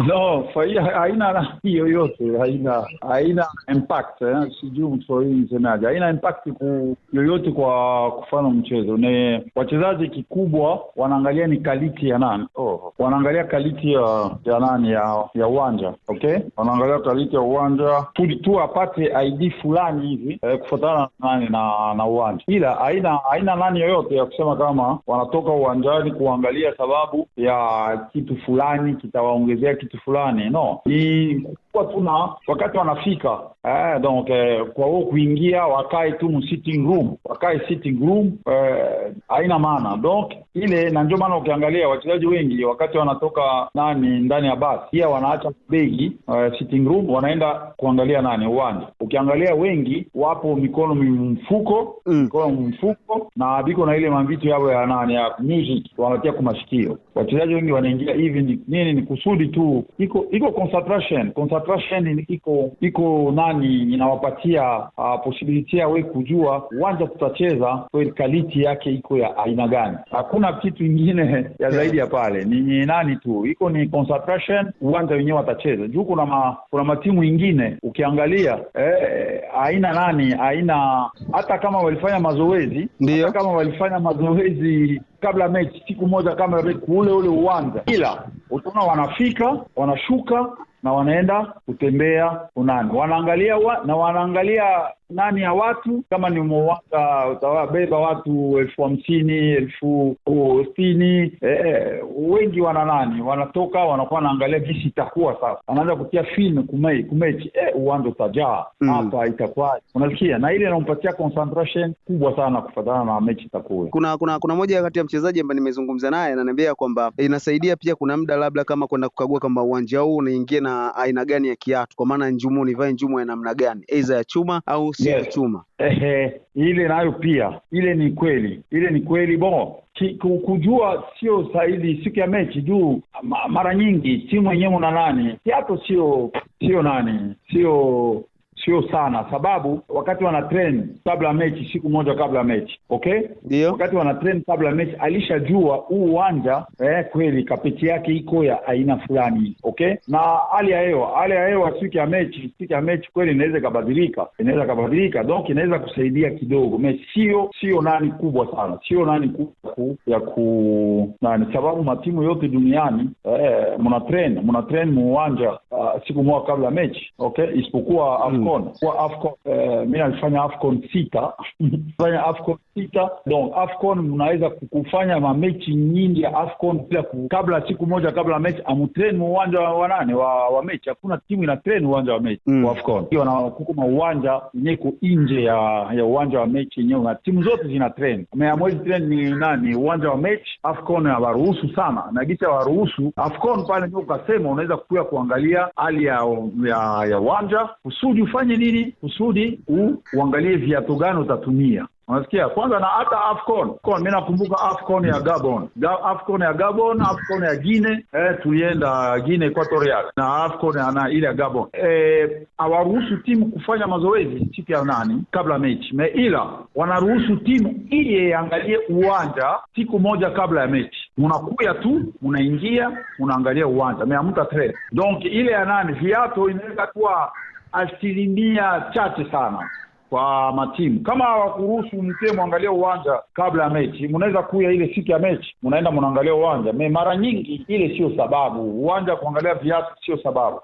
No, haina nani yoyote, haina impact sijui Mswahili nisemaje, haina impact yoyote kwa kufanya mchezo. Ni wachezaji kikubwa wanaangalia ni qualité ya nani, oh, wanaangalia qualité ya nani ya uwanja, okay, wanaangalia qualité ya uwanja tu apate idée fulani hivi kufuatana na nani na uwanja, ila haina nani yoyote ya kusema kama wanatoka uwanjani kuangalia sababu ya kitu fulani kitawaongezea kitu fulani. No, ni kwa tuna wakati wanafika donc kwa wao kuingia wakae tu mu sitting room, wakae sitting room haina maana. Donc ile na ndio maana ukiangalia wachezaji wengi wakati wanatoka nani ndani ya basi pia wanaacha begi sitting room, wanaenda kuangalia nani uwanja. Ukiangalia wengi wapo mikono mfuko, mikono mfuko na biko na ile mambitu yao ya nani ya music wanatia kumashikio. Wachezaji wengi wanaingia hivi ni nini? Ni kusudi tu iko concentration iko nani inawapatia possibility ya we kujua uwanja tutacheza kweli qualité yake iko ya aina gani. Hakuna kitu ingine ya zaidi ya pale, ni nani tu iko ni concentration, uwanja wenyewe watacheza juu. Kuna matimu ingine ukiangalia haina nani, haina hata kama walifanya mazoezi, hata kama walifanya mazoezi kabla mechi siku moja kabla mechi ule ule uwanja, ila utaona wanafika wanashuka na wanaenda kutembea unani, wanaangalia na wanaangalia nani ya watu, kama ni uwanja utawabeba watu 50,000, 60,000, wengi wana nani, wanatoka wanakuwa wanaangalia jinsi itakuwa sasa, wanaanza kutia film kumechi, uwanja utajaa hapa, itakuwa unasikia, na ile inampatia concentration kubwa sana kufuatana na mechi itakuwa. Kuna moja kati ya mchezaji ambaye nimezungumza naye ananiambia kwamba inasaidia pia, kuna muda labda kama kwenda kukagua kwamba uwanja huu unaingia na aina gani ya kiatu, kwa maana njumu nivae njumu ya namna gani, aidha ya chuma au si ya chuma. Ehe, ile nayo pia ile ni kweli, ile ni kweli bon kujua sio zaidi siku ya mechi juu mara nyingi timu yenyewe na nani kiatu sio nani sio sana, sababu wakati wana train kabla mechi, siku moja kabla mechi, okay, ndio wakati wana train kabla mechi alishajua huu uwanja kweli kapeti yake iko ya aina fulani, okay, na hali ya hewa siku ya mechi kweli inaweza kabadilika, donc inaweza kusaidia kidogo, mais sio nani kubwa sana, sio nani kubwa ya ku nani, sababu matimu yote duniani mna train muwanja siku moja kabla mechi, okay, isipokuwa AFCON. Kwa AFCON mimi nalifanya AFCON 6, fanya AFCON 6, donc AFCON mnaweza kufanya mamechi nyingi ya AFCON bila kabla siku moja kabla mechi amutrain uwanja wa nani wa mechi. Hakuna timu ina train uwanja wa mechi wa AFCON. Hiyo na kuko uwanja yenyewe iko nje ya uwanja wa mechi yenyewe, na timu zote zina train. Hamwezi train ni nani uwanja wa mechi. AFCON hawaruhusu sana, na gisa hawaruhusu AFCON pale, ndio ukasema unaweza kuya kuangalia hali ya uwanja kusudi ufanye nini, kusudi uangalie viatu gani utatumia. Unasikia kwanza, na hata AFCON mimi nakumbuka AFCON ya Gabon, AFCON ya Gabon, AFCON ya Guinea, tulienda Guinea Equatorial na AFCON ya na ile ya Gabon, hawaruhusu timu kufanya mazoezi siku ya nani kabla mechi me, ila wanaruhusu timu ili iangalie uwanja siku moja kabla ya mechi. Munakuya tu munaingia munaangalia uwanja mais hamuta train. Donc ile ya nani viatu inaweza kuwa asilimia chache sana kwa matimu. Kama hawakuruhusu mtie mwangalie uwanja kabla ya mechi, mnaweza kuya ile siku ya mechi, mnaenda mnaangalia uwanja. Mais mara nyingi ile sio sababu, uwanja kuangalia viatu sio sababu.